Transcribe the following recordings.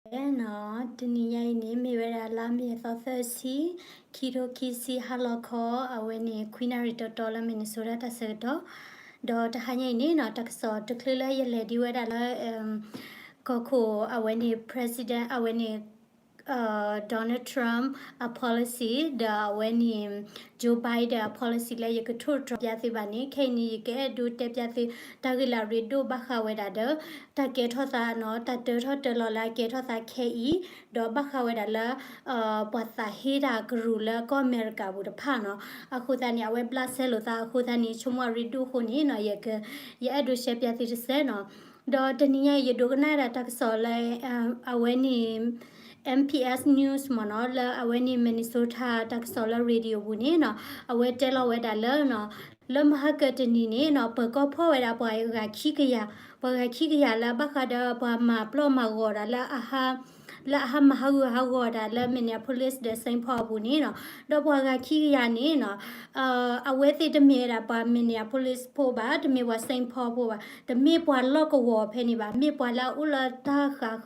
တနံၤညါအံၤန့ၣ် မ့ၢ်ဝဲဒၣ်လါမ့ၤအသီသၢဆံ, ခံထိခံဆံဟါလီၤခီ, အဝဲန့ၣ် ခွံနၣ်ရံၣ်တီတီလၢ Minnesota တၢ်ဆၢကတီၢ်, ဒီးတဟါညါအံၤန့ၣ်နီၤ တၢ်ကစီၣ်တချုးလၢယလဲၤဒံးဝဲဒၣ်လၢ ကီၢ်ခိၣ်အဝဲန့ၣ် president အဝဲန့ၣ် Donald Trump အ policy ဒီးအဝဲန့ၣ် Joe Biden အ policy လၢယကထိၣ်တြီၤပျးသုဘၣ်န့ၣ် ခဲအံၤန့ၣ် ယကအဲၣ်ဒိးတဲပျးသု တၢ်ဂ့ၢ်လၢအရ့ဒိၣ်ဘၣ်ဃးဝဲဒၣ်ဒီး တၢ်ကဲထီၣ်သးနီၤ တၢ်တၢထီၣ်တၢလီၤလၢအကဲထီၣ်သးခဲအံၤ, ဒီးဘၣ်ဃးဝဲဒၣ်လၢ ပှၤသးဟ့တၢ်ကရူၢ်လၢကီၢ်အမဲရကၤပူၤတဖၣ်နီၤ. အဃိသတးန့ၣ် အဝဲဘျးစဲလိာ်သးအဃိသတးန့ၣ် ဆိကမိၣ်အရ့ဒိၣ်အဃိန့ၣ်နီၤ ယအဲၣ်ဒိးရှဲပျးသုတစဲးနီၤ. ဒီးတနံၤညါအံၤ ယဒိကနၣ်ဒၣ်တၢ်ကစီၣ်လၢ အဝဲန့ၣ် M P S News မ့ၢ်နီၤ လၢအဝဲန့ၣ် Minnesota တၢ်ကစီၣ်လၢ radio ပူၤန့ၣ်နီၤ အဝဲတဲလီၤဝဲဒၣ်လၢ လၢမဟါကတနံၤန့ၣ်နီၤ ပၢၤကီၢ်ဖီၣ်ဝဲဒၣ်ပှၤဂၤခံကယၤ, ပှၤဂၤခံကယၤလၢဘၣ်ဃးဒီးပှၤမၤပျီၢ်မၤဂီၤဒၣ်လၢ လၢအဟးမၤဟးဂူာ်ဟးဂီၤတၢ်လၢ Minneapolis ဒီး Saint Paul အပူၤန့ၣ်နီၤ, ဒီးပှၤဂၤခံကယၤန့ၣ်နီၤ အဝဲသ့ၣ်တမ့ၢ်ဝဲဒၣ်ပှၤ Minneapolis ဖိဘၣ်, တမ့ၢ်ပှၤ Saint Paul ဖိဘၣ်, တမ့ၢ်ပှၤလီၢ်ကဝီၤဖဲန့ၣ်ဘၣ်, မ့ၢ်ပှၤလၢအအိၣ်လၢတၢ်ဃး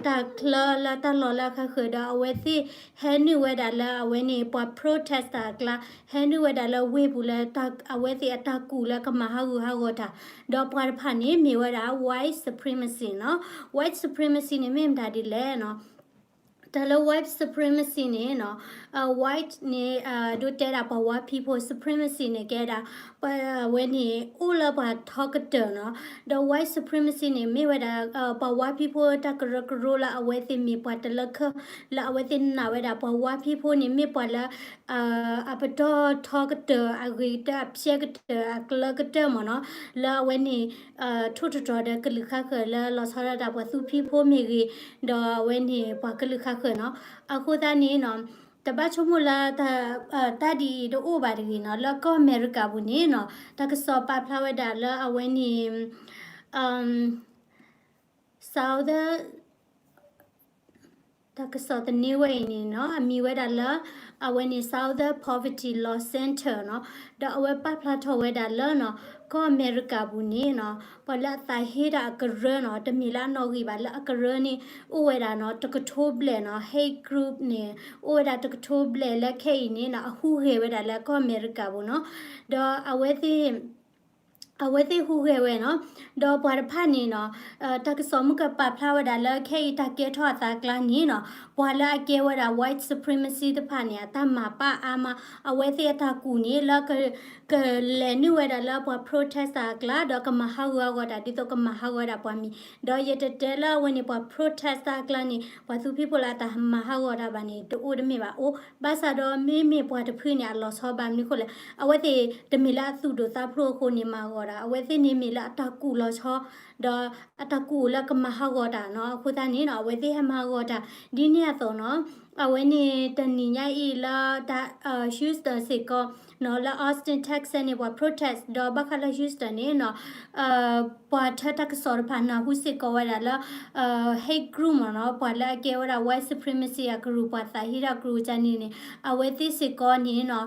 တၢ်ချၢလၢတၢ်လီၢ်လၢအဃၣ်ဃၣ်ဒီး အဝဲသ့ၣ်ဟဲနုာ်ဝဲဒၣ်လၢအဝဲန့ၣ် ပှၤ protest တၢ်အကျါ, ဟဲနုာ်ဝဲဒၣ်လၢဝ့ၢ်ပူၤလၢ အဝဲသ့ၣ်အတၢ်ကူၣ်လၢကမၤဟးဂူာ်ဟးဂီၤတၢ်, ဒီးပှၤတဖၣ်န့ၣ်မ့ၢ်ဝဲဒၣ် white supremacy နီၤ. White supremacy န့ၣ်မ့ၢ်မတၤဒ်လဲၣ်နီၤ. တၢ်လၢ white supremacy န့ၣ်နီၤ white န့ၣ် ဒိးတဲဒၣ်ပှၤဝါဖံးဖိ, supremacy န့ၣ် ကဲဒၣ် ပှၤဝဲန့ၣ် အိၣ်လၢပှၤထီကတၢၢ်နီၤ. ဒီး white supremacy န့ၣ် မ့ၢ်ဝဲဒၣ် ပှၤဝါဖံးဖိတၢ်ကရၢကရိလၢအဝဲသ့ၣ်မ့ၢ်ပှၤတလၢခၢၣ် လၢအဝဲသ့ၣ်နာ်ဝဲဒၣ် ပှၤဝါဖံးဖိန့ၣ် မ့ၢ်ပှၤလၢ အပတီၢ်ထီကတၢၢ် အဂ့ၤကတၢၢ် အဖျဲကတၢၢ် အကျၢကတၢၢ်မ့ၢ်နီၤ, လၢအဝဲန့ၣ် ထိၣ်တတြီၤဒီးကလုာ်ဃၣ်ဃၢၤလၢလီၤဆီဒၣ်တၢ်ပှၤသူဖံးဖိမ့ၢ်ဂ့ၤ, ဒီးအဝဲန့ၣ်ပှၤကလုာ်ဃၣ်ဃၢၤနီၤ. အဃိသတးန့ၣ်နီၤ တဘၣ်ဆိကမိၣ်လၢ တၢ်ဒ်အံၤတအိၣ်ဘၣ်တဂ့ၤနီၤ, လၢကီၢ်အမဲရကၤပူၤန့ၣ်နီၤ တၢ်ကစီၣ်ပာ်ဖျါဝဲဒၣ်လၢအဝဲန့ၣ် Southern တၢ်ကစီၣ်သန့ဝဲအံၤန့ၣ်နီၤ အမံၤဝဲဒၣ်လၢ အဝဲန့ၣ် Southern Poverty Law Center နီၤ, ဒီးအဝဲပာ်ဖျါထီၣ်ဝဲဒၣ်လၢနီၤ ကီၢ်အမဲရကၤပူၤန့ၣ်နီၤ ပှၤလၢအသးဟ့တၢ်အကရၢနီၤ တမ့ၢ်လၢအနီၣ်ဂံၢ်ဘၣ် လၢအကရၢန့ၣ် အိၣ်ဝဲဒၣ်နီၤ တကထိဘျဲၣ်နီၤ, hate group န့ၣ် အိၣ်ဝဲဒၣ်တကထိဘျဲၣ်လၢခဲအံၤန့ၣ်နီၤ အဟူးဂဲၤဝဲဒၣ်လၢကီၢ်အမဲရကၤပူၤနီၤ, ဒီးအဝဲသ့ၣ် အဝဲသ့ၣ်ဟူးဂဲၤဝဲနီၤ, ဒီးပှၤတဖၣ်န့ၣ်နီၤ တၢ်ကစီၣ်မုၢ်ကပာ်ဖျါဝဲဒၣ်လၢခဲအံၤတၢ်ကဲထီၣ်အသးအကျါန့ၣ်နီၤ ပှၤလၢအကဲဝဲဒၣ် white supremacy တဖၣ်န့ၣ် အတၢ်မၤပာ်အါမး အဝဲသ့ၣ်အတၢ်ကူၣ်န့ၣ် လၢ ကလဲၤနုာ်ဝဲဒၣ်လၢပှၤ protest အကျါ ဒီးကမၤဟးဂူာ်ဟးဂီၤတၢ် ဒ်သိးကမၤဟးဂီၤဝဲဒၣ်ပှၤမံၤ, ဒီးယတတဲလၢအဝဲန့ၣ် ပှၤ protest အကျါန့ၣ် ပှၤသူဖံးဖိလၢအတၢ်မၤဟးဂီၤတၢ်ဘၣ်န့ၣ် တအိၣ်တမ့ၢ်ဘၣ်အိၣ်, ဘၣ်ဆၣ်ဒီးမ့မ့ၢ်ပှၤတဖုန့ၣ် အလီၤဆီဘၣ်မနုၤအဃိလဲၣ်, အဝဲသ့ၣ်တမ့ၢ်လၢအသူၣ်ဒိၣ်သးဖျိးအဃိန့ၣ်မၤဂီၤတၢ်, အဝဲသ့ၣ်န့ၣ်မ့ၢ်လၢအတၢ်ကူၣ်လီၤဆီ ဒီးအတၢ်ကူၣ်လၢကမၤဟးဂီၤတၢ်နီၤ, အဃိသတးန့ၣ်နီၤ အဝဲသ့ၣ်ဟဲမၤဟးဂီၤတၢ် ဒ်န့ၣ်အသိးနီၤ, အဝဲန့ၣ်တနံၤညါအံၤလၢ Houston စ့ၢ်ကီးနီၤ, လၢ Austin Texas န့ၣ် ပှၤ protest ဒီးဘၣ်ဃးလၢ Houston န့ၣ်နီၤ ပှၤထၢတၢ်ကစီၣ်တဖၣ်နၢ်ဟူစ့ၢ်ကီးဝဲဒၣ်လၢ hate group မ့ၢ်နီၤ, ပှၤလၢအကဲဝဲဒၣ် white supremacy အကရူၢ် ပှၤသးဟ့တၢ်ကရူၢ်ကန့ၣ်န့ၣ် အဝဲသ့ၣ်စ့ၢ်ကီးန့ၣ်နီၤ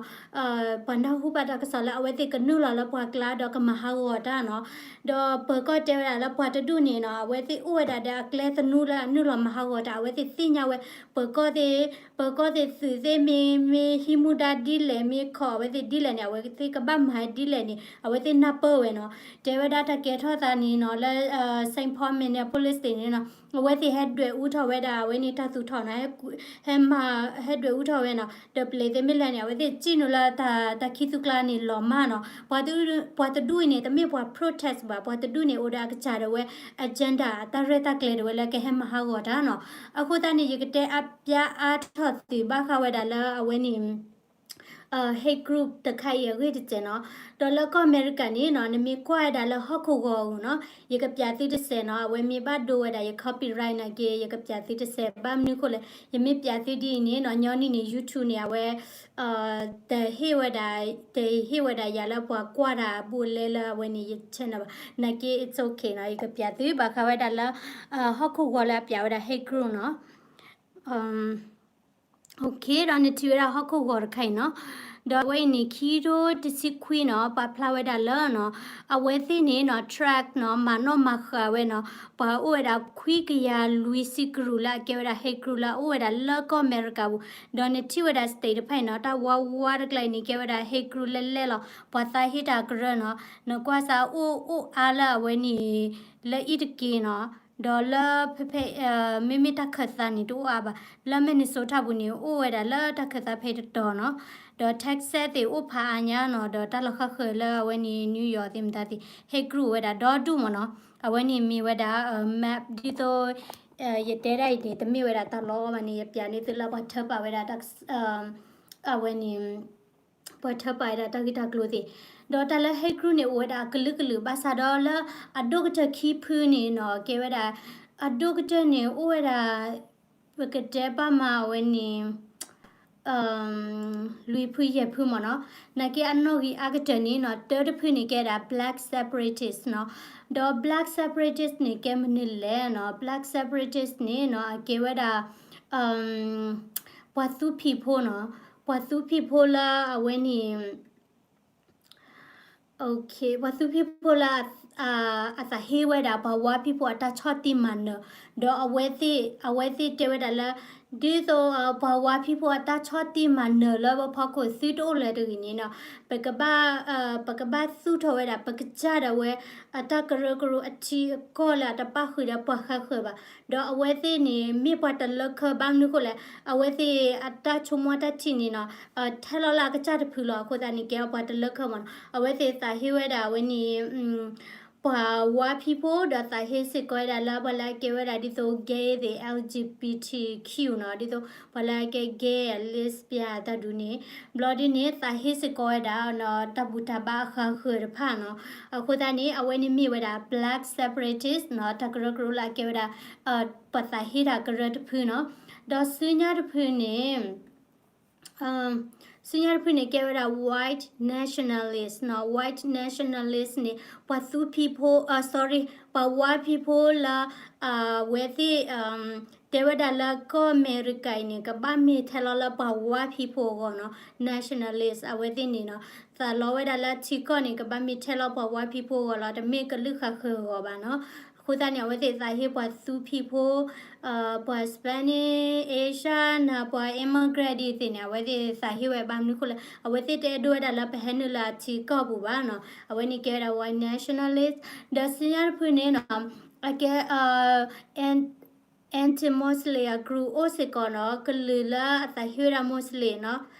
ပှၤနၢ်ဟူဘၣ်တၢ်ကစီၣ်လၢအဝဲသ့ၣ်ကနုာ်လီၤလၢပှၤကျါဒီးကမၤဟးဂီၤတၢ်နီၤ, ဒီးပၢၤကီၢ်တဲဝဲဒၣ်လၢပှၤတဒူၣ်န့ၣ်နီၤ အဝဲသ့ၣ်အိၣ်ဝဲဒၣ်ဒီးအကျဲသနူလၢအနုာ်လီၤမၤဟးဂီၤတၢ်, အဝဲသ့ၣ်သ့ၣ်ညါဝဲ ပၢၤကီၢ်သ့ၣ် ပၢၤကီၢ်သ့ၣ်သုးသ့ၣ်မ့ၢ် မ့ၢ်ဟံးမူဒါဒ်လဲၣ် မ့ၢ်ခီၣ်အဝဲသ့ၣ်ဒ်လဲၣ်န့ၣ် အဝဲသ့ၣ်ကဘၣ်မၤဒ်လဲၣ်န့ၣ် အဝဲသ့ၣ်နၢ်ပၢၢ်ဝဲနီၤ, တဲဝဲဒၣ်တၢ်ကဲထီၣ်သးန့ၣ်နီၤ လၢ Saint Paul Minneapolis သ့ၣ်န့ၣ်နီၤ အဝဲသ့ၣ်ဟဲဒွဲၣ်အူထီၣ်ဝဲဒၣ်အဝဲန့ၣ်တၢ်သူၣ်ထီၣ်နီၤ, ဟဲမၤ ဟဲဒွဲၣ်အူထီၣ်ဝဲနီၤ, ဒီးပျဲၤသ့ၣ်မ့ၢ်လဲၣ်န့ၣ် အဝဲသ့ၣ်စံၣ်နုာ်လၢတၢ်ခံသူကျါန့ၣ်လီၤမၢ်နီၤ, ပှၤတဒူၣ်အံၤန့ၣ် တမ့ၢ်ပှၤ protest ဘၣ်, ပှၤတဒူၣ်န့ၣ် အိၣ်ဒီးအကစၢ်ဒၣ်ဝဲ agenda အတၢ်ရဲၣ်တၢ်ကျဲၤဒၣ်ဝဲလၢကဟဲမၤဟးဂီၤတၢ်နီၤ, အဃိသတးန့ၣ် ယကတဲအါပျါအါထီၣ်သုးဘၣ်ဃးဝဲဒၣ်လၢအဝဲန့ၣ် hate group တခါအံၤအဂ့ၢ်တစဲးနီၤ, ဒီးလၢကီၢ်အမဲရကၤန့ၣ်နီၤ နမ့ၢ်ကွၢ်ဝဲဒၣ်လၢဟီၣ်ခိၣ်ဂီၤအပူၤနီၤ ယကပျးသုတစဲးနီၤ, အဝဲမ့ၢ်ဘၣ်ဒိဝဲဒၣ်ယ copyright နာ်က့ ယကပျးသုတစဲး ဘၣ်မနုၤဃိလဲၣ်, ယမ့ၢ်ပျးသုဒ်အံၤန့ၣ်နီၤ ညီနုၢ်န့ၣ် YouTube န့ၣ် အဝဲ တဟ့ၣ်ဝဲဒၣ် တဟ့ၣ်ဝဲဒၣ်ယၤလၢပှၤကွၢ်တၢ်အဘူးအလဲလၢအဝဲန့ၣ်ယ channel ဘၣ်, နာ်က့ it's okay နီၤ, ယကပျးသုဘၣ်ဃးဝဲဒၣ်လၢ ဟီၣ်ခိၣ်ဂီၤလၢအပျးဝဲဒၣ် hate group နီၤ. ဒီးနထံၣ်ဝဲဒၣ်ဟီၣ်ခိၣ်ဂီၤတခါအံၤနီၤ, ဒီးအဝဲအံၤန့ၣ် ခံကထိတဆံခွံနီၤ ပာ်ဖျါဝဲဒၣ်လၢနီၤ, အဝဲသ့ၣ်န့ၣ်နီၤ track နီၤ မၤနီၣ်မၤဃာ်ဝဲနီၤ, ပှၤအိၣ်ဝဲဒၣ်ခွံကယၤလွံၢ်ဆံကရူၢ်လၢအကဲဝဲဒၣ် hate group လၢအအိၣ်ဝဲဒၣ်လၢကီၢ်အမဲရကၤပူၤ, ဒီးနထံၣ်ဝဲဒၣ် state တဖၣ်အံၤနီၤ တၢ်ဝါဝါတကျါအံၤန့ၣ် ကဲဝဲဒၣ် hate group လဲၣ်လဲၣ်လီၤ, ပှၤသးဟ့တၢ်ကရၢနီၤ, နကွၢ်စ့ၢ်အိၣ်အိၣ်အါလၢအဝဲန့ၣ် လၢအံၤတက့ၢ်နီၤ, ဒီးလၢဖဲဖဲ မ့မ့ၢ်တၢ်ခၢၣ်သးန့ၣ် တအိၣ်အါဘၣ်, လၢ Minnesota ပူၤန့ၣ် အိၣ်ဝဲဒၣ်လၢတၢ်ခၢၣ်သးဖဲတတီၤနီၤ, ဒီး Texas သ့ၣ်အိၣ်ဖးအါညါနီၤ, ဒီးတၢ်လီၢ်ဃၣ်ဃၢၤလၢအဝဲန့ၣ် New York သ့ၣ်မတၤသ့ၣ် hate group ဝဲဒၣ်ဒီဒူၣ်မးနီၤ, အဝဲန့ၣ်မ့ၢ်ဝဲဒၣ် map ဒ်သိး ယတဲဒၣ်အံၤန့ၣ် တမ့ၢ်ဝဲဒၣ်တၢ်လီအီဘၣ်န့ၣ် ယပျးန့ၢ်သုလၢပှၤထၢပာ်ဝဲဒၣ်တၢ် အဝဲန့ၣ် ပှၤထၢပာ်ဝဲဒၣ်တၢ်ဂ့ၢ်တၢ်ကျိၤသ့ၣ်, ဒီးတၢ်လၢ hate group န့ၣ် အိၣ်ဝဲဒၣ်အကလုာ်ကလုာ် ဘၣ်ဆၣ်ဒီးလၢအဒိၣ်ကတၢၢ်ခံဖုန့ၣ်နီၤ ကဲဝဲဒၣ် အဒိၣ်ကတၢၢ်န့ၣ် အိၣ်ဝဲဒၣ် ပကတဲဘၣ်မးအဝဲန့ၣ် လွံၢ်ဖုယဲၢ်ဖုမ့ၢ်နီၤ, နာ်က့အနီၣ်ဂံၢ်အါကတၢၢ်န့ၣ်နီၤ တၢတဖုန့ၣ်ကဲဒၣ် black separatist နီၤ, ဒီး black separatist န့ၣ် ကဲမနုၤလဲၣ်နီၤ, black separatist န့ၣ်နီၤ အကဲဝဲဒၣ် ပှၤသူဖံးဖိနီၤ, ပှၤသူဖံးဖိလၢအဝဲန့ၣ် ပှၤသူဖံးဖိလၢ အသးဟ့ဝဲဒၣ် ပှၤဝါဖံးဖိအတၢ်ဆီၣ်တံၢ်မၤနၢၤ, ဒီးအဝဲသ့ၣ် အဝဲသ့ၣ်တဲဝဲဒၣ်လၢ ဒ်သိး ပှၤဝါဖံးဖိအတၢ်ဆီၣ်တံၢ်မၤနၢၤလၢပဖီခိၣ်သုတအိၣ်လၢၤတဂ့ၤန့ၣ်နီၤ, ပကဘၣ် ပကဘၣ်သူၣ်ထီၣ်ဝဲဒၣ် ပကစၢ်ဒၣ်ဝဲ အတၢ်ကရၢကရိအထံအကီၢ်လၢအတပၣ်ဃုာ်ဒီးပှၤဃၣ်ဃၢၤဘၣ်, ဒီးအဝဲသ့ၣ်န့ၣ် မ့ၢ်ပှၤတလၢခၢဘၣ်မနုၤဃိလဲၣ်, အဝဲသ့ၣ်အတၢ်ဆိကမိၣ်တၢ်ထံၣ်န့ၣ်နီၤ ထဲလီၤလၢအကစၢ်တဖုလီၤ, အဃိသတးန့ၣ် ကဲပှၤတလၢခၢမ့ၢ်နီၤ, အဝဲသ့ၣ်သးဟ့ဝဲဒၣ်အဝဲန့ၣ် ပှၤဝါဖံးဖိ ဒီးသးဟ့စ့ၢ်ကီးဝဲဒၣ်လၢပှၤလၢအကဲဝဲဒၣ်ဒ်သိး gay သ့ၣ် L G B T Q နီၤ, ဒ်သိးပှၤလၢအကဲ gay အ lesbian တၢ်ဒုးန့ၣ်, ဘျီဒ်န့ၣ် သးဟ့စ့ၢ်ကီးဝဲဒၣ် တၢ်ဘူၣ်တၢ်ဘါအဃၣ်ဃၢၤတဖၣ်နီၤ, အဃိသတးန့ၣ် အဝဲန့ၣ်မ့ၢ်ဝဲဒၣ် black separatist နီၤ, တၢ်ကရၢကရိလၢအကဲဝဲဒၣ် ပှၤသးဟ့တၢ်ကရၢတဖုနီၤ, ဒီးဆူညါတဖုန့ၣ် ဆူညါတဖုန့ၣ်ကဲဝဲဒၣ် white nationalist နီၤ, white nationalist န့ၣ် ပှၤသူဖံးဖိ sorry ပှၤဝါဖံးဖိလၢ အဝဲသ့ၣ် တဲဝဲဒၣ်လၢကီၢ်အမဲရကၤအံၤန့ၣ် ကဘၣ်မ့ၢ်ထဲလီၤလၢပှၤဝါဖံးဖိအဂီၢ်နီၤ, nationalist အဝဲသ့ၣ်န့ၣ်နီၤ, သးလီဝဲဒၣ်လၢထံကီၢ်န့ၣ် ကဘၣ်မ့ၢ်ထဲလီၤပှၤဝါဖံးဖိအဂီၢ်လီၤ, တမ့ၢ်ကလုာ်ဃၣ်ဃၢၤအဂီၢ်ဘၣ်နီၤ. အဃိသတးန့ၣ် အဝဲသ့ၣ်သးဟ့ပှၤသူဖံးဖိ ပှၤ Spanish Asian ပှၤ immigrant ဒ်သ့ၣ်န့ၣ် အဝဲသ့ၣ်သးဟ့ဝဲဘၣ်မနုၤဃိလဲၣ်, အဝဲသ့ၣ်တအဲၣ်ဒိးဝဲဒၣ်လၢပဟဲနုာ်လၢအထံကီၢ်ပူၤဘၣ်နီၤ, အဝဲန့ၣ်ကဲဝဲဒၣ် white nationalist, ဒီးဆူညါတဖုန့ၣ်နီၤ, အကဲ anti-Muslim အ group အိၣ်စ့ၢ်ကီးနီၤ, ကလုာ်လၢအသးဟ့ဝဲဒၣ် Muslim နီၤ,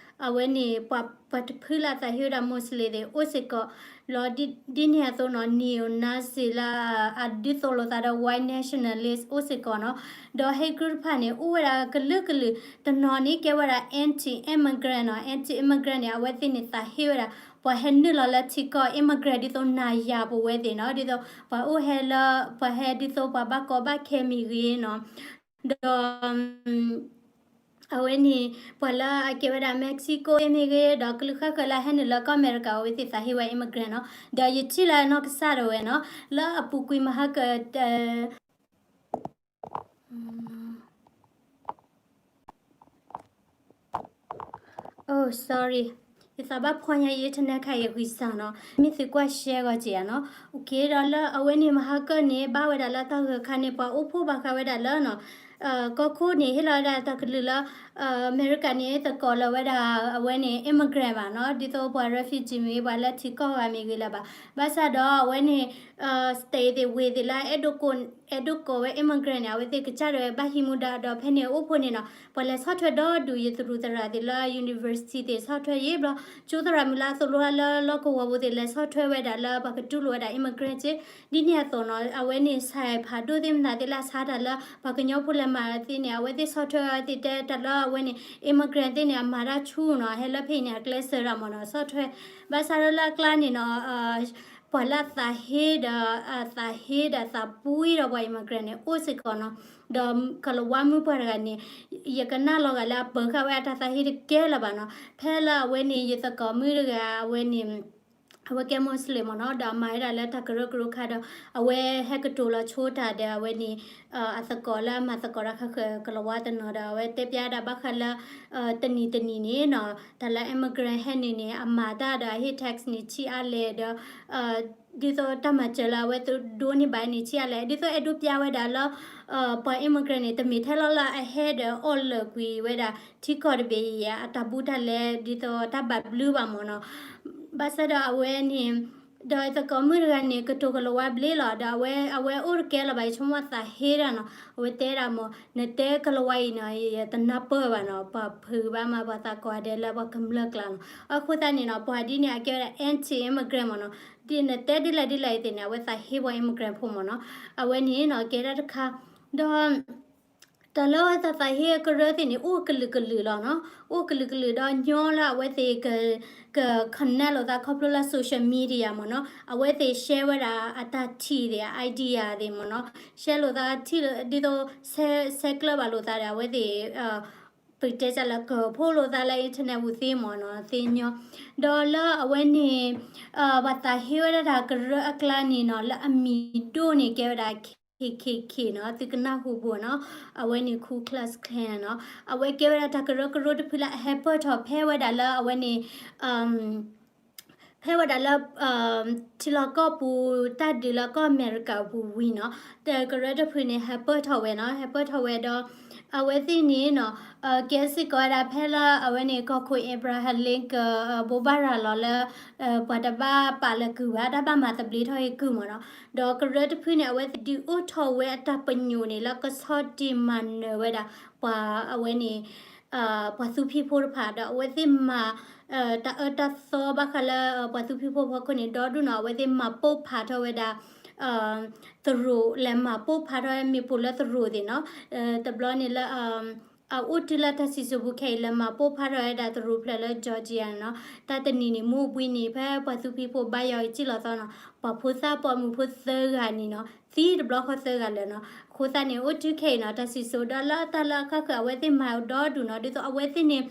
အဝဲန့ၣ် ပှၤတဖုလၢအသးဟ့ဝဲဒၣ် Muslim သ့ၣ်အိၣ်စ့ၢ်ကီး, လီၤဒ်န့ၣ်အသိးနီၤ neo-Nazi လၢအဒုးသိၣ်လိာ်သးဒီး white nationalist အိၣ်စ့ၢ်ကီးနီၤ, ဒီး hate group တဖၣ်န့ၣ် အိၣ်ဝဲဒၣ်ကလုာ်ကလုာ်, တနီၤန့ၣ်ကဲဝဲဒၣ် anti-immigrant နီၤ, anti-immigrant န့ၣ် အဝဲသ့ၣ်န့ၣ်သးဟ့ဝဲဒၣ် ပှၤဟဲနုာ်လီၤလၢထံကီၢ် immigrant ဒ်သိးနၤယၤပဝဲသ့ၣ်နီၤ, ဒ်သိးပှၤအိၣ်ဟဲလၢ ပှၤဟဲဒ်သိးပှၤဘၣ်ကီဘၣ်ခဲမ့ၢ်ဂ့ၤနီၤ, ဒီး အဝဲန့ၣ် ပှၤလၢအကဲဝဲဒၣ် Mexico မ့ၢ်ဂ့ၤ, ဒီးကလုာ်ဃၣ်ဃၢၤလၢဟဲနုာ်လၢကီၢ်အမဲရကၤ အဝဲသ့ၣ်သးဟ့ဝဲ immigrant နီၤ, ဒီးယထံၣ်လၢနီၢ်ကစၢ်ဒၣ်ဝဲနီၤ, လၢအပူၤကွံာ်မဟါက Oh, sorry. ယသးဘၣ်ဖှီၣ်ညါ ယ internet ခါအံၤဂံၢ်စၢ်နီၤ. မ့ၢ်သုကွၢ် share ဂီၤက့ၤဧါနီၤ. Okay ဒီးလၢအဝဲန့ၣ် မဟါကၢၢ်န့ၣ် ဘၣ်ဝဲဒၣ်လၢတၢ်ဂၢၢ်ခါန့ၣ် ပှၤအိၣ်ဖှိၣ်ဘၣ်ဃးဝဲဒၣ်လၢနီၤ, ကီၢ်ခိၣ်န့ၣ် ဟ့ၣ်လီၤဝဲဒၣ်တၢ်ကလုၢ်လၢ အမဲရကၤန့ၣ် တကိးလၢၤဝဲဒၣ် အဝဲန့ၣ် immigrant ဘၣ်နီၤ, ဒ်သိးပှၤ refugee မ့ၢ်ဂ့ၤ ပှၤလၢထံကီၢ်ဂၤမ့ၢ်ဂ့ၤလၢၤဘၣ်. ဘၣ်ဆၣ်ဒီးအဝဲန့ၣ် state သ့ၣ်ဝ့ၢ်သ့ၣ်လၢ အဲၣ်ဒိးကိးဝဲ immigrant န့ၣ် အဝဲသ့ၣ်ကစၢ်ဒၣ်ဝဲဘၣ်ဟံးမူဒါဒီး ဖဲန့ၣ်အအိၣ်ဖှိၣ်န့ၣ်နီၤ, ပှၤလဲၤဆီၣ်ထွဲဒီဒူၣ် ယသရူးသရၣ်သ့ၣ်လၢ university သ့ၣ်ဆီၣ်ထွဲယံာ်ဘျီ, ကၠိသရၣ်မုၣ်လၢအသိၣ်လိလၢလီၢ်ကဝီၤပူၤသ့ၣ် လဲၤဆီၣ်ထွဲဝဲဒၣ်လၢပှၤကတူၢ်လိာ်ဝဲဒၣ် immigrant က့, ဒ်န့ၣ်အသိးနီၤ, အဝဲန့ၣ် ဆဲးဖးဒိၣ်သ့ၣ်မနုၤသ့ၣ်လၢအဆါတၢ်လၢ ပှၤကညီဖိလဲၤမၤသ့ၣ်န့ၣ် အဝဲသ့ၣ်ဆီၣ်ထွဲဝဲသ့ၣ်တဲတၢ်လၢအဝဲန့ၣ် immigrant သ့ၣ်န့ၣ် အမၤတၢ်ဆူၣ်နီၤ, ဟဲလၢဖဲအံၤန့ၣ် အကျဲစၢၤတၢ်မ့ၢ်နီၤ, ဆီၣ်ထွဲ, ဘၣ်ဆၣ်ဒီးလၢအကျါန့ၣ်နီၤ ပှၤလၢအသးဟ့ဒီး အသးဟ့ဒီးသးပှံဒီးပှၤ immigrant န့ၣ် အိၣ်စ့ၢ်ကီးနီၤ, ဒီးကလၤဝါမုၣ်ပှၢ်တဂၤန့ၣ် ယကနၣ်လီၤဂာ်လၢအပၢၤဃာ်ဝဲအတၢ်သးဟ့တကဲလၢၤဘၣ်နီၤ, ဖဲလၢအဝဲန့ၣ် ယသကိးမုၣ်တဂၤ အဝဲန့ၣ် အဝဲကဲ Muslim မ့ၢ်နီၤ, ဒီးအမၤဝဲဒၣ်လၢတၢ်ကရၢကရိခါဒီး အဝဲဟဲကတိၤလီၤဆိတၢ်ဒီး အဝဲန့ၣ် အသကိးလၢအမၤသကိးတၢ်ခါဃၢၤကလၤဝါတနီၤဒီး အဝဲတဲဖျါဒၣ်ဘၣ်ဃးလၢ တနံၤတနံၤန့ၣ်နီၤ တၢ်လၢ immigrant ဟဲန့ၣ်န့ၣ် အမၤတၢ်ဒီးအဟ့ၣ် tax န့ၣ် ဆံးအါလဲၣ်ဒီး ဒ်သိးတၢ်မၤစၢၤလၢအဝဲဒိးန့ၢ်ဘၣ်န့ၣ် ဆံးအါလဲၣ်, ဒ်သိးအဲၣ်ဒိးပျါဝဲဒၣ်လၢ ပှၤ immigrant န့ၣ် တမ့ၢ်ထဲလီၤလၢအဟဲဒီးအီၣ်လၢာ်ကွံာ်ဝဲဒၣ် ထံကီၢ်တဘ့ၣ်အံၤ အတၢ်ဘူးတၢ်လဲ ဒ်သိးတၢ်ဘၣ်ဘျုးဘၣ်မ့ၢ်နီၤ. ဘၣ်ဆၣ်ဒီးအဝဲန့ၣ် ဒီးသကိးမုၣ်တဂၤန့ၣ် ကတိၤကလၤဝါဘျ့လီၤ, ဒီးအဝဲ အဝဲအိၣ်တကဲလၢၤဘၣ် ယဆိကမိၣ်သးဟ့တၢ်နီၤ, အဝဲတဲဒၣ်မ့ၢ် နတဲကလၤဝါအံၤနီၤ ယတနၢ်ပၢၢ်ဘၣ်နီၤ, ပှၤဖုးဘၣ်မး ပှၤသးကိးဂၤဒဲးလၢပှၤကမျၢၢ်ကျါနီၤ. အဃိသတးန့ၣ်နီၤ ပှၤဒ်န့ၣ် အကဲဝဲဒၣ် anti immigrant မ့ၢ်နီၤ, ဒ်နတဲဒ်လဲၣ်ဒ်လဲၣ်အံၤသ့ၣ်န့ၣ် အဝဲသးဟ့ပှၤ immigrant ဖိမ့ၢ်နီၤ. အဝဲန့ၣ်နီၤ ကဲဒၣ်တခါ ဒီး တၢ်လၢအဝဲသးသးဟ့အကရၢသ့ၣ်န့ၣ် အိၣ်ကလုာ်ကလုာ်လီၤနီၤ, အိၣ်ကလုာ်ကလုာ်ဒီးညီလၢအဝဲသ့ၣ်က က connect လိာ်သးခီဖျိလၢ social media မ့ၢ်နီၤ, အဝဲသ့ၣ် share ဝဲဒၣ်အတၢ်ထံၣ်သ့ၣ် idea သ့ၣ်မ့ၢ်နီၤ, share လိာ်သးထံၣ်လၢ ဒ်သိး ဆဲးကျၢဘၣ်လိာ်သးဒီး အဝဲသ့ၣ် ပတဲစၢလၢကဖိလိာ်သးလၢ internet ပူၤသ့မ့ၢ်နီၤ သ့ညီ, ဒီးလၢအဝဲန့ၣ် ပှၤသးဟ့ဝဲဒၣ်တၢ်ကရၢအကျါန့ၣ်နီၤ လၢအမံၤဒိၣ်န့ၣ်ကဲဝဲဒၣ် K K K နီၤ, သုကနၢ်ဟူဘၣ်နီၤ, အဝဲန့ၣ် Ku Klux Klan နီၤ, အဝဲကဲဝဲဒၣ်တၢ်ကရၢကရိတဖုလၢအဟဲပၢၢ်ထီၣ်ဖဲဝဲဒၣ်လၢအဝဲန့ၣ် ဖဲဝဲဒၣ်လၢ ထံလီၢ်ကီၢ်ပူၤ တၢ်ဒုးလၢကီၢ်အမဲရကၤပူၤဝံၤနီၤ, တၢ်ကရၢတဖုန့ၣ် ဟဲပၢၢ်ထီၣ်ဝဲနီၤ, ဟဲပၢၢ်ထီၣ်ဝဲဒီး အဝဲသ့ၣ်န့ၣ်နီၤ ကဲစ့ၢ်ကီးဝဲဒၣ်ဖဲလၢအဝဲန့ၣ် ကီၢ်ခိၣ် Abraham Lincoln ဘိးဘၣ်ရၤလီၤလၢ ပှၤတဘၣ်ပာ်လၢၤကုၢ်ဘၣ်, တၢ်ဘၣ်မၤသဘျ့ထီၣ်ဟ့ၣ်ကုၢ်မ့ၢ်နီၤ, ဒီးကရၢတဖုန့ၣ် အဝဲသ့ၣ်ဒုးအိၣ်ထီၣ်ဝဲအတၢ်ပညိၣ်န့ၣ် လၢကဆီၣ်တံၢ်မၤနၢၤဝဲဒၣ် ပှၤအဝဲန့ၣ် ပှၤသူဖံးဖိတဖၣ် ဒီးအဝဲသ့ၣ်မၤ တၢ်အၢတၢ်သီဘၣ်ဃးလၢ ပှၤသူဖံးဖိဖီခိၣ်န့ၣ် ဒီဒူၣ်နီၤ အဝဲသ့ၣ်မၤပိၢ်ဖးထီၣ်ဝဲဒၣ် သရိာ် လဲၤမၤပိၢ်ဖးထီၣ်ဝဲမ့ၣ်ပိၢ်လၢသရိာ်သ့ၣ်နီၤ, တဘျီန့ၣ်လၢ အအိၣ်တုၤလၢတၢ်စံၣ်စိၤပူၤခဲအံၤ လဲၤမၤပိၢ်ဖးထီၣ်ဝဲဒၣ်သရိာ်ဖျၢၣ်လၢ Georgia နီၤ, တၢ်တနံၤန့ၣ် မူးဘှံးနံၤ ဖဲပှၤသူဖံးဖိဘါယွၤအံၤစံၣ်လီၤသီနီၤ ပှၤဖိသၣ်ပိာ်မုၣ်ဖိသၢဂၤန့ၣ်နီၤ သံတဘျီဃီသၢဂၤလၢာ်နီၤ, အဃိသတးန့ၣ် အိၣ်တုၤခဲအံၤနီၤ တၢ်စံၣ်စိၤဒီးလၢတၢ်လၢအခါဃၢၤ အဝဲသ့ၣ်မၤဒီဒူၣ်နီၤ ဒ်သိးအဝဲသ့ၣ်န့ၣ်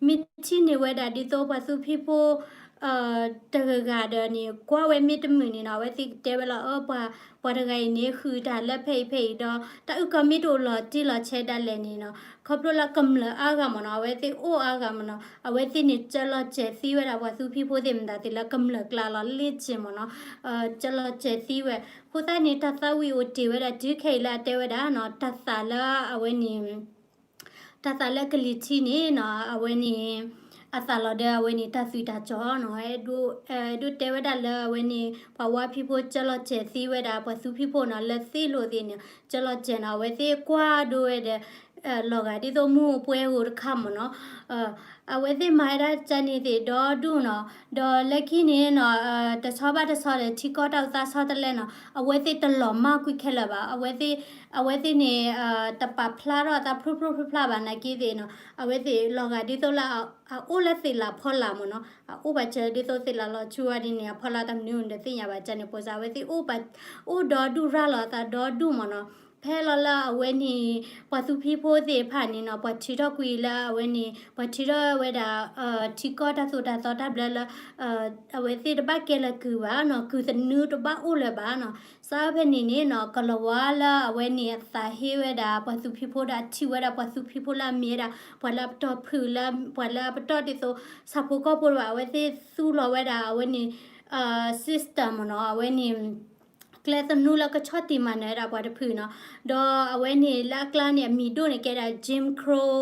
မ့ၢ်ထံၣ်န့ၢ်ဝဲဒၣ်ဒ်သိးပှၤသူဖံးဖိ တဂၤဂၤဒီးန့ၣ် ကွၢ်ဝဲမ့ၢ်တမုာ်န့ၣ်နီၤ အဝဲသ့ၣ်ကတဲဝဲလီၤ အၢ ပှၤတဂၤအံၤန့ၣ် ဃုာ်တၢ်လၢဖဲအံၤဖဲအံၤဒီး တၢ်အုၣ်ကီၤမ့ၢ်တအိၣ်လီၤတံၢ်လီၤဆဲးဒၣ်လဲာ်န့ၣ်နီၤ ခီဖျိလၢကမျၢၢ်အါဂၤမ့ၢ်နီၤ အဝဲသ့ၣ်အိၣ်အါဂၤမ့ၢ်နီၤ အဝဲသ့ၣ်န့ၣ် ကၢလီၤစဲၤသံဝဲဒၣ်ပှၤသူဖံးဖိသ့ၣ်မတၤသ့ၣ်လၢကမျၢၢ်ကျါလီၤ လ့ၢ်က့ၤမ့ၢ်နီၤ ကၢလီၤစဲၤသံဝဲ အဃိသတးန့ၣ် တၢ်သးဝံၣ်အိၣ်တ့ၢ်ဝဲဒၣ်တုၤခဲအံၤလၢအတဲဝဲဒၣ်နီၤ တၢ်သးလၢအဝဲန့ၣ် တၢ်သးလၢကလံၤထံးန့ၣ်နီၤ အဝဲန့ၣ် အသးလီၤဒီးအဝဲန့ၣ် တၢ်သွံၣ်တၢ်စီၣ်နီၤ အဲၣ်ဒိးတဲဝဲဒၣ်လၢအဝဲန့ၣ် ပှၤဝါဖံးဖိကၢလီၤစဲၤသံဝဲဒၣ် ပှၤသူဖံးဖိနီၤ လၢသ့ၣ်လိာ်သ့ၣ်န့ၣ် ကၢလီၤစဲၤနီၤ အဝဲသ့ၣ်ကွၢ်ဒိဝဲဒီး လီၤဂာ်ဒ်သိးမူးပှဲၤဂိၤတခါမ့ၢ်နီၤ အဝဲသ့ၣ်မၤဝဲဒၣ်တၢ်န့ၣ်သ့ၣ်ဒီဒူၣ်နီၤ ဒီးလၢခံန့ၣ်နီၤ တဆီဘၣ်တဆီဒီး ထံကီၢ်တၢ်အိၣ်သးဆီတလဲနီၤ အဝဲသ့ၣ်တလီၤမၢ်ကွံာ်ခဲလၢာ်ဘၣ် အဝဲသ့ၣ် အဝဲသ့ၣ်န့ၣ် တပာ်ဖျါထီၣ်အသးဖျိဖျိဖျါဖျါဘၣ်နာ်က့သ့ၣ်နီၤ အဝဲသ့ၣ်လီၤဂာ်ဒ်သိးလၢ အအိၣ်လၢသ့ၣ်လးဖီလာ်မ့ၢ်နီၤ အအိၣ်ဘၣ်စၢၤဒ်သိးသ့ၣ်လးလီၤဆူဝဲဒ်န့ၣ် အဖီလာ်တမနုၤဒီးသ့ၣ်ညါဘၣ်ကန့ၣ် ပိစါ အဝဲသ့ၣ်အိၣ်ဒီဒူၣ်ရၤလီၤအသးဒီဒူၣ်မ့ၢ်နီၤ ဖဲလီၤလၢအဝဲန့ၣ် ပှၤသူဖံးဖိသ့ၣ်တဖၣ်န့ၣ်နီၤ ပှၤထုးထီၣ်ကွံာ်လၢအဝဲန့ၣ် ပှၤထုးထီၣ်ဝဲဒၣ် ထံကီၢ်တၢ်သိၣ်တၢ်သီတၢ်ဘျၢလၢ အဝဲသ့ၣ်တဘၣ်ကဲလၢၤကုၢ်ဘၣ်နီၤ ကုၢ်သနူတဘၣ်အိၣ်လၢၤဘၣ်နီၤ စးဖဲန့ၣ်န့ၣ်နီၤ ကလၤဝါလၢအဝဲန့ၣ်အသးဟ့ဝဲဒၣ် ပှၤသူဖံးဖိဒီးအထံၣ်ဝဲဒၣ် ပှၤသူဖံးဖိလၢအမ့ၢ်ဝဲဒၣ် ပှၤလၢအပတီၢ်ဖုးလၢ ပှၤလၢအပတီၢ်ဒ်သိး ဆၣ်ဖိကီၢ်ဖိတဘၣ် အဝဲသ့ၣ်သူၣ်လီၤဝဲဒၣ်အဝဲန့ၣ် system မ့ၢ်နီၤ အဝဲန့ၣ် ကျဲသနူလၢကဆီၣ်တံၢ်မၤနၢၤဝဲဒၣ်ပှၤတဖုနီၤ ဒီးအဝဲန့ၣ်လၢအကျါန့ၣ် အမံၤဒိၣ်န့ၣ်ကဲဒၣ် Jim Crow,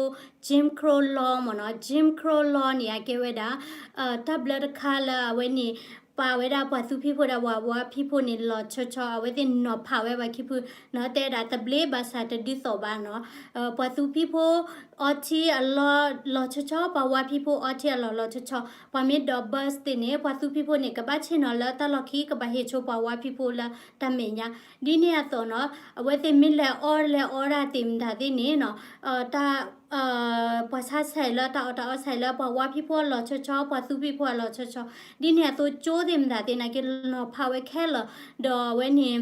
Jim Crow Law မ့ၢ်နီၤ Jim Crow Law န့ၣ် အကဲဝဲဒၣ် တၢ်ဘျၢတခါလၢအဝဲန့ၣ် ပာ်ဝဲဒၣ်ပှၤသူဖံးဖိဒီးပှၤဝါဖံးဖိန့ၣ် လီၤဆီဆီ အဝဲသ့ၣ်နီၤဖးဝဲပှၤခံဖုနီၤ တဲဒၣ်သဘျ့ဘၣ်ဆၣ်တဒုးသိးဘၣ်နီၤ ပှၤသူဖံးဖိအီထံအလီၢ်လီၤဆီဆီ ပှၤဝါဖံးဖိအီထံအလီၢ်လီၤဆီဆီ ပှၤမ့ၢ်ဒိး bus သ့ၣ်န့ၣ် ပှၤသူဖံးဖိန့ၣ် ကဘၣ်ဆ့ၣ်နီၤလၢတၢ်လီၢ်ခံ ကဘၣ်ဟ့ၣ်ဆိပှၤဝါဖံးဖိလၢတၢ်မဲာ်ညါ ဒ်န့ၣ်အသိးနီၤ အဝဲသ့ၣ်မ့ၢ်လဲၤအီၣ်လဲၤအီဒၣ်သ့ၣ်မတၤသ့ၣ်န့ၣ်နီၤ တၢ် ပှၤဆါဆဲးလၢတၢ်အီၣ်တၢ်အီဆဲးလၢပှၤဝါဖံးဖိအလီၢ်ဆီဆီ ပှၤသူဖံးဖိအလီၢ်ဆီဆီ ဒ်န့ၣ်အသိးကၠိသ့ၣ်မတၤသ့ၣ်နာ်က့နီၤဖးဝဲခဲလၢာ် ဒီးအဝဲန့ၣ်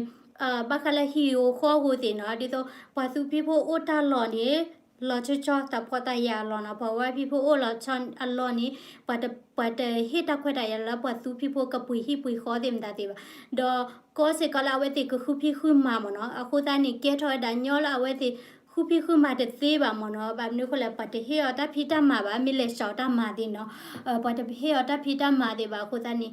ဘၣ်ဃးလၢဟံၣ်ဧိၤဃီဧိၤသ့ၣ်နီၤ ဒ်သိးပှၤသူဖံးဖိအိၣ်တၢ်လီၢ်န့ၣ် လီၤဆီဆီသးဖှီသးယာ်အလီၢ်နီၤ, ပှၤဝါဖံဖိအိၣ်လီၤဆီအလီၢ်န့ၣ် ပှၤတ ပှၤတဟ့ၣ်တၢ်ခွဲးတၢ်ယာ်လၢပှၤသူဖံဖိကပှ့ၤဟံၣ်ပှ့ၤဃီသ့ၣ်မတၤသ့ၣ်ဘၣ်. ဒီးကီစ့ၢ်ကီးလၢအဝဲသ့ၣ်ကဃုဖံးဃုမၤမ့ၢ်နီၤ, အဃိသတးန့ၣ် ကဲထီၣ်ဝဲဒၣ်ညီလၢအဝဲသ့ၣ် ဃုဖံးဃုမၤတသ့ဘၣ်မ့ၢ်နီၤ. ဘၣ်မနုၤအဃိလဲၣ် ပှၤတဟ့ၣ်အီၤတၢ်ဖံးတၢ်မၤဘၣ်, မ့ၢ်လဲၤစှီၤတၢ်မၤသ့ၣ်နီၤ, ပှၤတဟ့ၣ်အီၤတၢ်ဖံးတၢ်မၤသ့ၣ်ဘၣ်. အဃိသတးန့ၣ် ညီ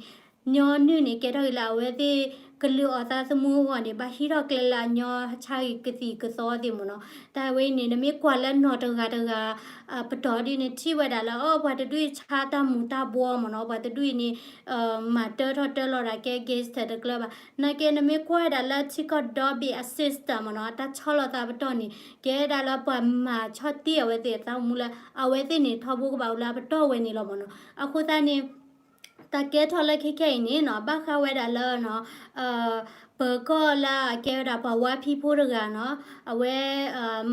နုၢ်န့ၣ် ကဲထီၣ်က့ၤလၢအဝဲသ့ၣ်ကလုၢ်အီၣ်သးသမူအဂီၢ်န့ၣ် ဘၣ်ဟံးထီၣ်ကျဲလၢအညီဆါဂ့ၤကသံၣ်ကသီသ့ၣ်မ့ၢ်နီၤ. တၢ်ဝဲအံၤန့ၣ် နမ့ၢ်ကွၢ်လၢနီၢ်တဂၤတဂၤ ပတီၢ်ဒ်န့ၣ် ထံၣ်ဝဲဒၣ်လၢ အ ပှၤတဒူၣ်အံၤဆါတၢ်မူၤတၢ်ဘှီမ့ၢ်နီၤ, ပှၤတဒူၣ်အံၤန့ၣ် မၤတၢထီၣ်တၢလီၤဒၣ်ကဲ gangster တကျၢၤဘၣ်. နာ်က့ နမ့ၢ်ကွၢ်ဝဲဒၣ်လၢထံကီၢ်ဒီဘ့ၣ်အ system မ့ၢ်နီၤ, တၢ်ဆီလီၤသးပတီၢ်န့ၣ် ကဲဒၣ်လၢပှၤမၤဆီၣ်တံၢ်အဝဲသ့ၣ်အသးသမူလၢ အဝဲသ့ၣ်န့ၣ် ထီဘိကဘၣ်အိၣ်လၢအပတီၢ်ဝဲန့ၣ်လီၤမ့ၢ်နီၤ. အဃိသတးန့ၣ် တၢ်ကဲထီၣ်လၢခဲခဲအံၤန့ၣ်နီၤ ဘၣ်ဃးဝဲဒၣ်လၢ ပၢၤကီၢ်လၢအကဲဝဲဒၣ်ပှၤဝါဖံးဖိတဂၤနီၤ, အဝဲ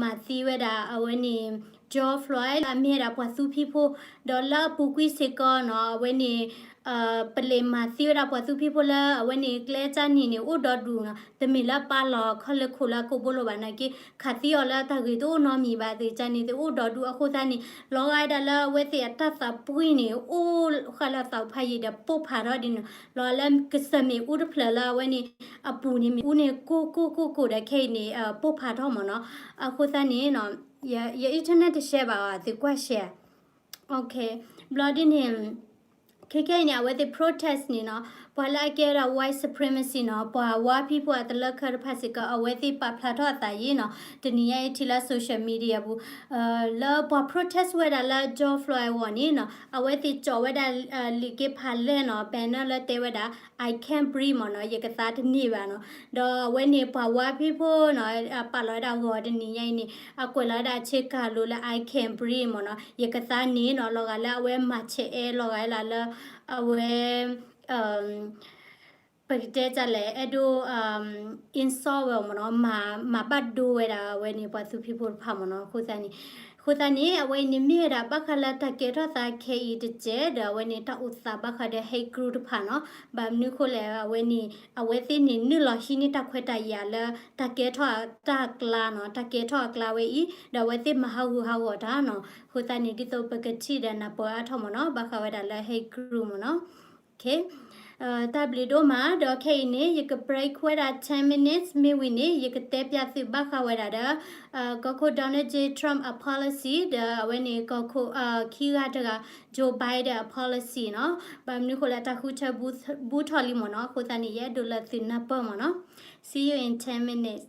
မၤသံဝဲဒၣ် အဝဲန့ၣ် George Floyd လၢအမ့ၢ်ဝဲဒၣ်ပှၤသူဖံးဖိ, ဒီးလၢအပူၤကွံာ်စ့ၢ်ကီးနီၤ အဝဲန့ၣ် ပလံးမၤသံဝဲဒၣ်ပှၤသူဖံးဖိလၢအဝဲန့ၣ် ကျဲကၢ်နံၤန့ၣ် အိၣ်ဒီဒူၣ်နီၤ, တမ့ၢ်လၢပာ်လီၤခီၣ်လၢခိၣ်လၢအကိာ်ဘိလိာ်ဘၣ်နာ်က့, ခးသံအီၤလၢတၢ်ဂ့ၢ်တအိၣ်နီတမံၤဘၣ်သ့ၣ်ကၢ်နံၤသ့ၣ်အိၣ်ဒီဒူၣ်. အဃိသတးန့ၣ် လီၤဂာ်ဝဲဒၣ်လၢအဝဲသ့ၣ်အတၢ်သးပှ့ၤန့ၣ် အိၣ်ဃာ်လၢသးဖးယံာ်ဒီးပိၢ်ဖးထီၣ်ဒ်န့ၣ်, လီၤဂာ်လၢကစၢၢ်မ့ၣ်အူတဖျၢၣ်လၢအဝဲန့ၣ် အပူၤန့ၣ်မ့ၣ်အူန့ၣ် ကိၢ်ကိၢ်ကိၢ်ကိၢ်ဒီးခဲအံၤန့ၣ် ပိၢ်ဖးထီၣ်မ့ၢ်နီၤ. အဃိသတးန့ၣ် ယ internet တရှဲဘၣ်အီၤ သုကွၢ်ရှဲ ဘျီဒ်န့ၣ် ခဲခဲအံၤန့ၣ် အဝဲသ့ၣ် protest န့ၣ်နီၤ, ပှၤလၢအကဲဝဲဒၣ် white supremacy နီၤ, ပှၤဝါဖံးဖိအတလၢခဲတဖၣ်စ့ၢ်ကီး အဝဲသ့ၣ်ပာ်ဖျါထီၣ်အသးယံၤနီၤ, တနံၤညါအံၤထံၣ်လၢ social media ပူၤ လၢပှၤ protest ဝဲဒၣ်လၢ George Floyd အဂီၢ်န့ၣ်နီၤ, အဝဲသ့ၣ်ကၠီးဝဲဒၣ် လံာ်က့ဖးလဲၢ်နီၤ, banner လၢတဲဝဲဒၣ် I can't breathe မ့ၢ်နီၤ, ယကသါတန့ၢ်ဘၣ်နီၤ. ဒီးအဝဲန့ၣ် ပှၤဝါဖံးဖိနီၤ ပာ်လီၤဝဲဒၣ်ဂီၤတနံၤညါအံၤန့ၣ် အကွဲးလီၤဝဲဒၣ်အဆ့ကၤလိာ်လၢ I can't breathe မ့ၢ်နီၤ, ယကသါန့ၣ်နီၤ, လီၤဂာ်လၢအဝဲမၤဆဲးအဲၣ်လီၤဂာ်လၢ အဝဲ ပကတဲတၢ်လဲၣ် အဲၣ်ဒိး insult ဝဲမ့ၢ်နီၤ, မၤဘၣ်ဒိဝဲဒၣ်အဝဲန့ၣ် ပှၤသူဖံးဖိတဖၣ်မ့ၢ်နီၤ. အဃိသတးန့ၣ် အဃိသတးန့ၣ် အဝဲအံၤန့ၣ်မ့ၢ်ဝဲဒၣ်ဘၣ်ဃးလၢတၢ်ကဲထီၣ်သးခဲအံၤတစဲး ဒီးအဝဲန့ၣ်တၢ်အိၣ်သးဘၣ်ဃးဒီး hate group တဖၣ်နီၤ. ဘၣ်မနုၤအဃိလဲၣ် အဝဲန့ၣ် အဝဲသ့ၣ်န့ၣ်နုာ်လီၤဟံးန့ၢ်တၢ်ခွဲးတၢ်ယာ်လၢ တၢ်ကဲထီၣ်တၢ်အကျါနီၤ, တၢ်ကဲထီၣ်အကျါဝဲအံၤ ဒီးအဝဲသ့ၣ်မၤဟးဂူာ်ဟးဂီၤတၢ်နီၤ. အဃိသတးန့ၣ် ဒ်သိးပကထံၣ်ဒီးနၢ်ပၢၢ်အါထီၣ်မ့ၢ်နီၤ ဘၣ်ဃးဝဲဒၣ်လၢ hate group မ့ၢ်နီၤ. တၢ်ဘျုးဒိၣ်မး ဒီးခဲအံၤန့ၣ် ယက break ဝဲဒၣ် ten minutes မ့ၢ်ဝံၤန့ၣ် ယကတဲပျးသုဘၣ်ဃးဝဲဒၣ်ဒီး ကီၢ်ခိၣ် Donald J Trump အ policy ဒီးအဝဲန့ၣ် ကီၢ်ခိၣ် ခံဂၤတဂၤ Joe Biden အ policy နီၤ. ဘၣ်မနုၤအဃိလဲၣ် တၢ်ဃုထၢဘူးထီၣ်လံမ့ၢ်နီၤ. အဃိသတးန့ၣ် ယအဲၣ်ဒိးလၢသုနၢ်ပၢၢ်မ့ၢ်နီၤ. See you in ten minutes.